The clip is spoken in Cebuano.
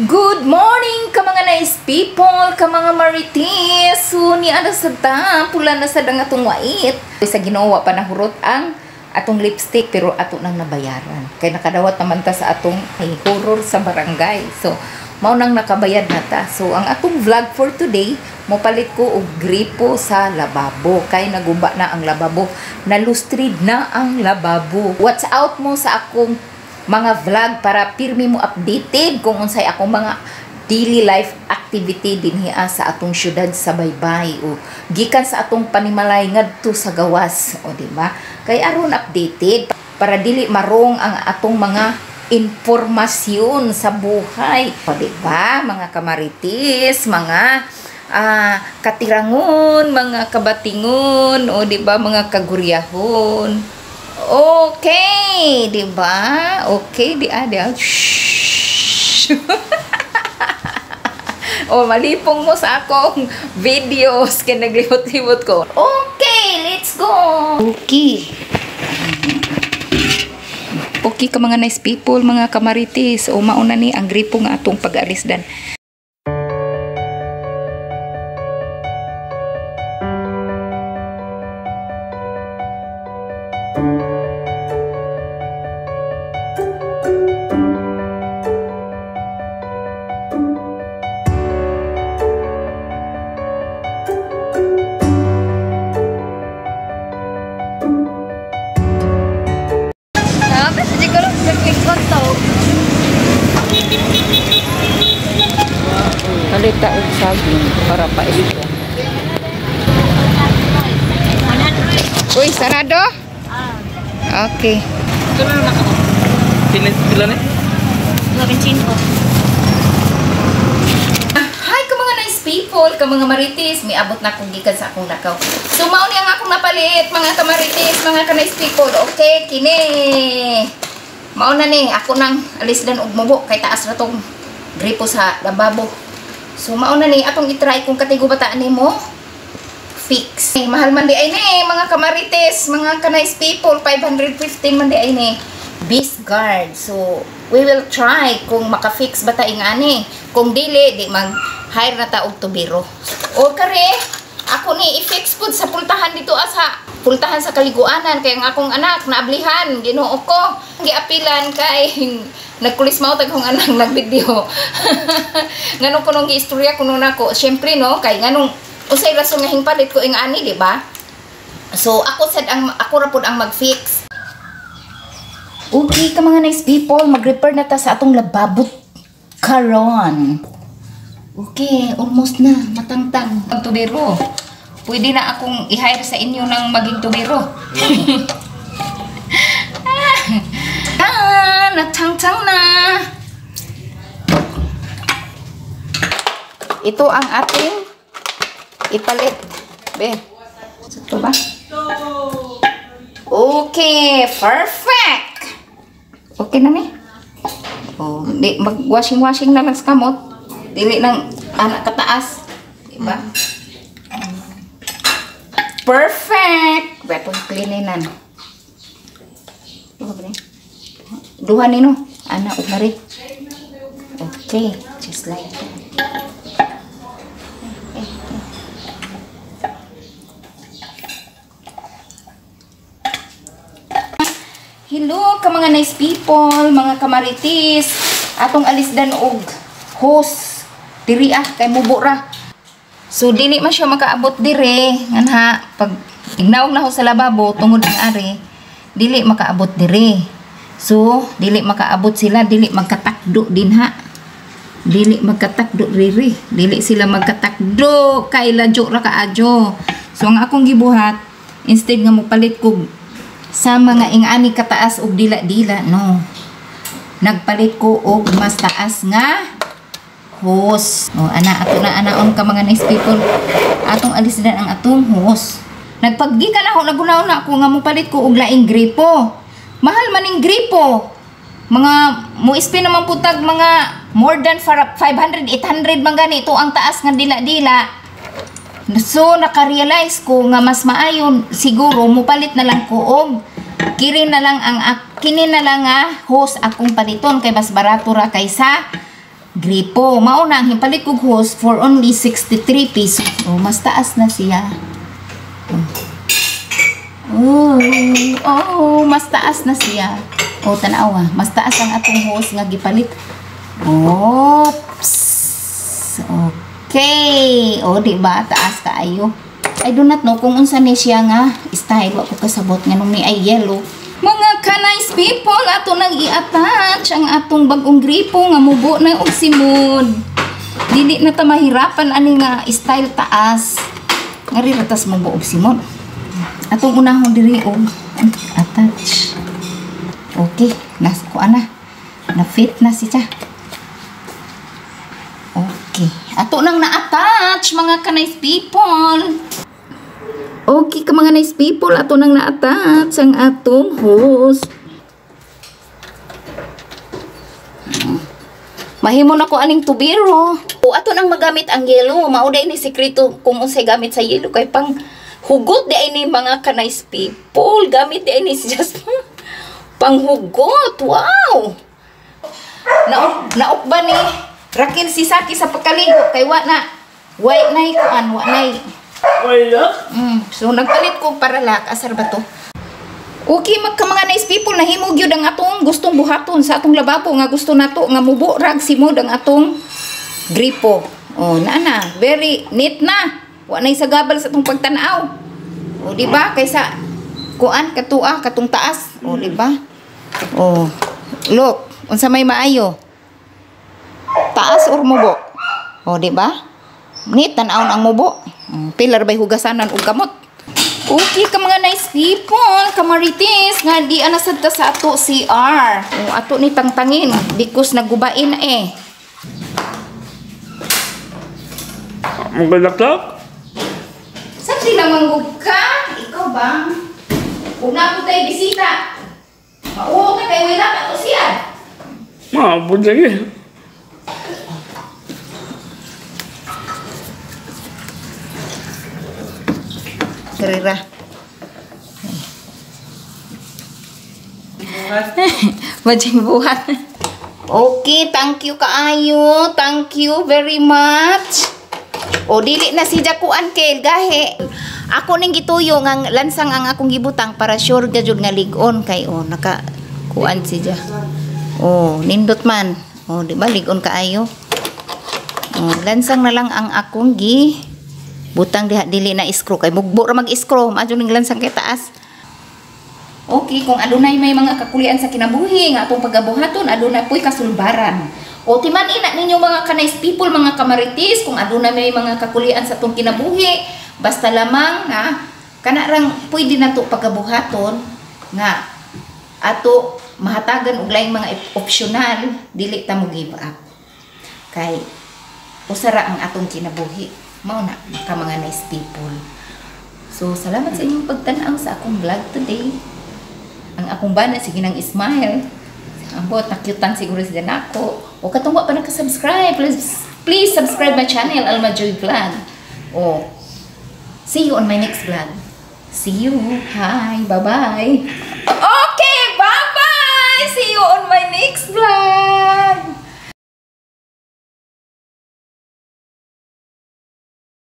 Good morning ka mga nice people, ka mga marites. So ni ana sa ta, pula na sa dang atong wait. Sa Ginoo pa nahurot ang atong lipstick pero ato nang nabayaran. Kay nakadawat naman ta sa atong ay, horror sa barangay. So mao nang nakabayad na ta. So ang atong vlog for today, mopalit ko og gripo sa lababo kay naguba na ang lababo, nalustrid na ang lababo. Watch out mo sa akong mga vlog para pirmi mo updated kung unsay akong mga daily life activity dinhi sa atong syudad sa Baybay o gikan sa atong panimalay ngadto sa gawas, o di ba? Kay aron updated para dili marong ang atong mga impormasyon sa buhay, o di ba? Mga kamaritis, mga katirangon, mga kabatingon, o di ba, mga kaguryahon. Okay, di ba? Okay, di adel. Shhh. O malipong mo sa akong videos kay naglihot-lihot ko. Okay, let's go. Okay. Okay ka mga nice people, mga kamarites. O mauna ni ang gripo nga atong pag-alisdan. Palita og saging para pa ito. Uy, sarado? Okay. Pila ni? 25. Hi ka mga nice people, ka mga marites, miabot na akong gikan sa akong lakaw. So mao ni ang akong napalit, mga kamarites, mga ka nice people. Okay, kini. Mao na ni ako nang alisdan og mubo kay taas ra tong gripo sa lababo. So mao na ni atong i-try kung katigo ba ta nimo fix. Eh, mahal man di ay ni mga kamarites, mga ka-nice people, 515 man di ay ni Beast Guard. So we will try kung maka-fix ba ta ingani. Kung dili, di mag-hire na ta og tubero. O kare, ako ni i-fix pud sa pultahan dito sa pultahan sa kaliguanan kay ang akong anak naablihan, Ginoo ko. Giapilan kay nagkulis mao tag akong anak nagvideo. Nganong kunong giistorya kuno nako, syempre no, kay nganong unsay rason nga hingpalit ko ingani, di ba? So ako sad ang ako ra pud ang mag-fix. Okay ka mga nice people, mag-repair na ta sa atong lababo karon. Okay, almost na matangtang ang tubero. Pwede na akong i-hire sa inyo ng maging tubero. Natangtang na. Ito ang ating ipalit. Be, ito ba? Okay, perfect. Okay na ni. Oh, di mag-washing-washing na lang sa kamot. Dili nang anak kataas, diba? Perfect. Beto cleaninan. Duha ni no. Ana ug mari. Okay, just like that. Hello ka mga nice people, mga kamaritis. Atong alisdan og hose diri kay mubo ra. So dili man siya makaabot dire nganha pag ignaog na ho sa lababo tungod ang ari dili makaabot dire. So dili makaabot sila, dili magkatakdo dinha. Dili magkatakdo riri, dili sila magkatakdo kay ladyo ra kaadyo. So ang akong gibuhat instead nga mopalit kog sa mga ingani kataas og dila-dila, no. Nagpalit ko og mas taas nga hose. O ana ato na anaon ka mga nice people. Atong alisdan ang atong hose. Nagpaggikan ako, nagunaw na ako nga mopalit ko og laing gripo. Mahal man ning gripo. Mga mo-spend naman putag mga more than 500, 800 man gani ito ang taas nga dila-dila. So naka-realize ko nga mas maayon siguro mopalit na lang ko og kini na lang ang kini na lang nga hose akong paliton kay mas barato ra kaysa gripo. Mao na ang himpalit kog hose for only 63 pesos. Oh, mas taas na siya. Oh, oh, mas taas na siya. Oh, tanawa, mas taas ang atong hose nga gipalit. Oops. Okay. Oh, di ba? Taas kaayo. I do not know kung unsa ni siya nga style. Wa ko kasabot nganong ni ay yellow. Mga ka-nice people, ato nang i-attach ang atong bagong gripo nga mubo na og simod. Dili na ta mahirapan ani nga style taas. Ngari ra tas mubo og simod. Atong unahon diri og attach. Okay, nas kuan na. Na fit na siya. Okay. Ato nang na-attach, mga ka-nice people. Okay ka mga nice people, ato nang na-attach ang atong hose. Mahimo na ko aning tubiro. O ato nang magamit ang yelo. Mao day ni sekreto kung unsay gamit sa yelo kay pang hugot di ay ni mga ka-nice people. Gamit di ay ni si just panghugot. Wow. Naukba ni Raquel si Saki sa pagkaligo kay wa na white na kuan, wa na. Wala. So nagpalit ko para lak asar ba to? Okay magka mga nice people, nahimo gyud ang atong gustong buhaton sa atong lababo nga gusto nato nga mubo rag simod ang atong gripo. Oh, naa na, very neat na. Wa nay sagabal sa atong pagtan-aw. Oh, di ba? Kaysa kuan katua katong taas. Oh, di ba? Oh, look, unsa may maayo? Taas or mubo? Oh, di ba? Neat tan-awon ang mubo. Pilar bay hugasanan og kamot. Okay ka mga nice people, kamarites, nga di ana sad ta sa ato CR. O ato ni tangtangin because nagubain na eh. Magalaklak? Sa di naman ka? Ikaw ba? Kung na tayo bisita. Mauho ka kay wala ka to siya. Maabot lagi. Karera. Majing buhat. Okay, thank you kaayo. Thank you very much. O dili na si Jakuan kay gahi. Ako ning gituyo nga lansang ang akong gibutang para sure ga jud nga lig-on kay o naka kuan si Ja. O nindot man. O di ba lig-on kaayo? O lansang na lang ang akong gi butang diha, dili na screw kay mugbo ra mag-screw, maadyo ning lansang kay taas. Okay, kung adunay may mga kakulian sa kinabuhi nga atong pagabuhaton, adunay puy kasulbaran. O timan ina ninyo mga ka-nice people, mga kamaritis, kung adunay may mga kakulian sa atong kinabuhi, basta lamang nga kana rang pwede nato pagabuhaton nga ato mahatagan og laing mga optional, dili ta mo give up. Kay usara ang atong kinabuhi. Mao na ka mga nice people. So salamat sa inyong pagtan-aw sa akong vlog today. Ang akong bana sige nang smile. Ambot nakyutan siguro si nako. O katong wa pa naka-subscribe, please, please subscribe my channel Alma Joy Vlog. O see you on my next vlog. See you. Hi, bye-bye. Okay, bye-bye. See you on my next vlog.